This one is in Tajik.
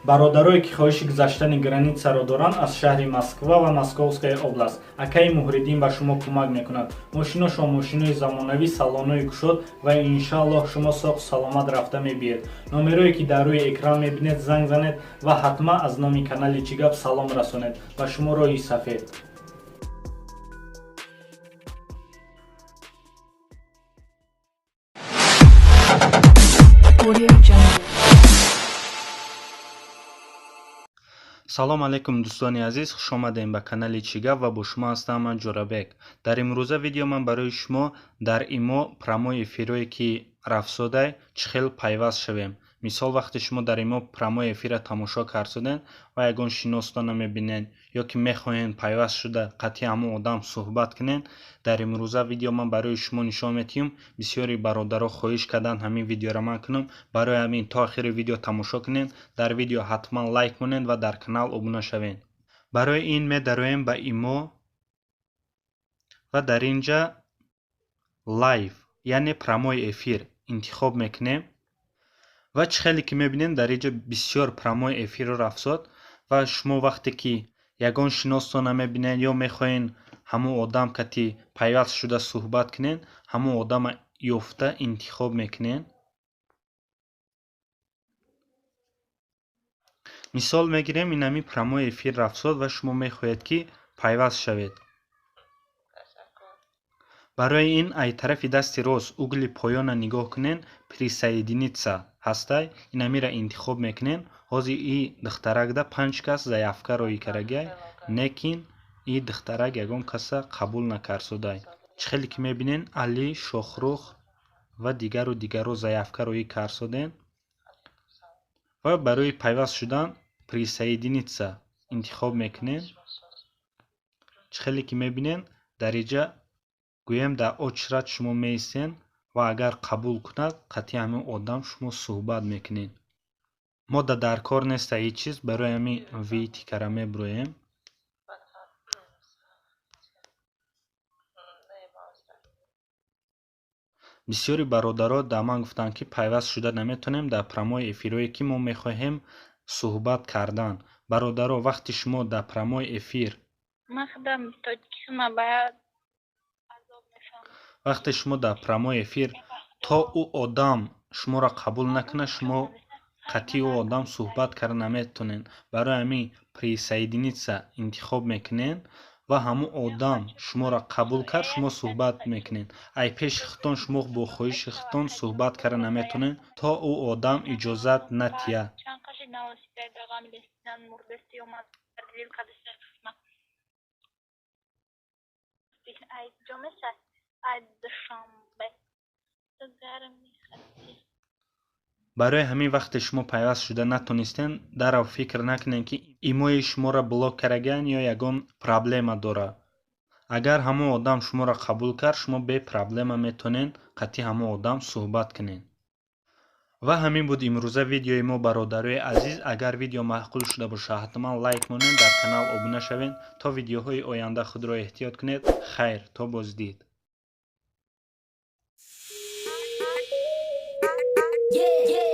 Бародарое, ки хоҳиши гузаштани границаро доранд аз шаҳри Москва ва Московская область, акаи Муҳриддин ба шумо кӯмак мекунад. Мошиношон мошинои замонавӣ, салонои кушод ва иншааллоҳ шумо соғ саломат рафта мебиед. Номерое, ки дар рӯи экран мебинед, занг занед ва ҳатман аз номи канали «Чӣ гап» салом расонед. Ба шумо роҳи сафед. Audio Jungle. Салом алейкум, дӯстони азиз, хушомадем ба канали «Чӣ гап» ва бо шумо ҳастам ман, Ҷӯрабек. Дар имрӯза видео ман барои шумо дар ИМО прямой эфирое, ки рафтсодай, чӣ хел пайваст шавем. Мисол, вақте шумо дар ИМО прямой эфира тамошо кардсоден ва ягон шиностона мебинед ё ки мехоҳед пайваст шуда қатъи ҳамон одам суҳбат кунед, дар имрӯза видео ман барои шумо нишон медиҳам. Бисёри бародаро хоҳиш карданд, ҳамин видеоро ман кунам. Барои ҳамин то охири видео тамошо кунед, дар видео ҳатман лайк монед ва дар канал обуна шавед. Барои ин медароем ба ИМО ва дар ин ҷа лайв, яъне прямой эфир интихоб мекунем. Ва чӣ хеле ки мебинем, дар ин ҷо бисёр прямой эфирро рафтсод. Ва шумо вақте ки ягон шиностона мебинед ё мехоҳед ҳамон одам кати пайваст шуда суҳбат кунед, ҳамон одама ёфта интихоб мекунед. Мисол мегирем, инами прямой эфир рафтсод ва шумо мехоҳед, ки пайваст шавед. Барои ин ай тарафи дасти рост, угли поёна нигоҳ кунед, «Присоединиться» ҳастай, инамира интихоб мекунед. Ҳозир и духтаракда панҷ кас заявка роӣ кардагиай, лекин и духтарак ягон каса қабул накардсодай. Чӣ хеле ки мебинед, Али, Шохрух ва дигару дигарро заявка роӣ кардсоден. Ва барои пайваст шудан «Присоединиться» интихоб мекунед. Чӣ хеле ки мебинед, дар инҷа гӯем дар очередь шумо меистед ва агар қабул кунад, қатъи ҳамин одам шумо суҳбат мекунед. Мо да дар кор неста ҳеҷ чиз, барои ҳамин выйти кара мебуроем. Бисёри бародаро дар ман гуфтанд, ки пайваст шуда наметавонем дар прямой эфирое, ки мо мехоҳем суҳбат кардан. Бародаро, вақте шумо дар прямой эфир Ман худам тоҷикисма бояд азоб мефаҳмам. Вақте шумо дар прямой эфир, то ӯ одам шуморо қабул накунад, шумо қатъи ӯ одам суҳбат карда наметавонед. Барои ҳамин «Присоединиться» интихоб мекунед ва ҳамон одам шуморо қабул кард, шумо суҳбат мекунед. Ай пеши худтон шумо бо хоҳиши худтон суҳбат карда наметавонед, то ӯ одам иҷозат натиҳад. Чанд қаши навоситаи дағами мурдасти омад дил кадаса. Ай ҷомеса, ай Душанбе. Ту гарм мехасти. Барои ҳамин вақте шумо пайваст шуда натонистен, дарав фикр накунед, ки имои шуморо блок кардагианд ё ягон проблема дорад. Агар ҳамон одам шуморо қабул кард, шумо бепроблема метавонед қатъи ҳамон одам суҳбат кунед. Ва ҳамин буд имрӯза видеои мо, бародарои азиз. Агар видео маъқул шуда бошад, ҳатман лайк монед, дар канал обуна шавед. То видеоҳои оянда худро эҳтиёт кунед. Хайр, то боздид. Yeah.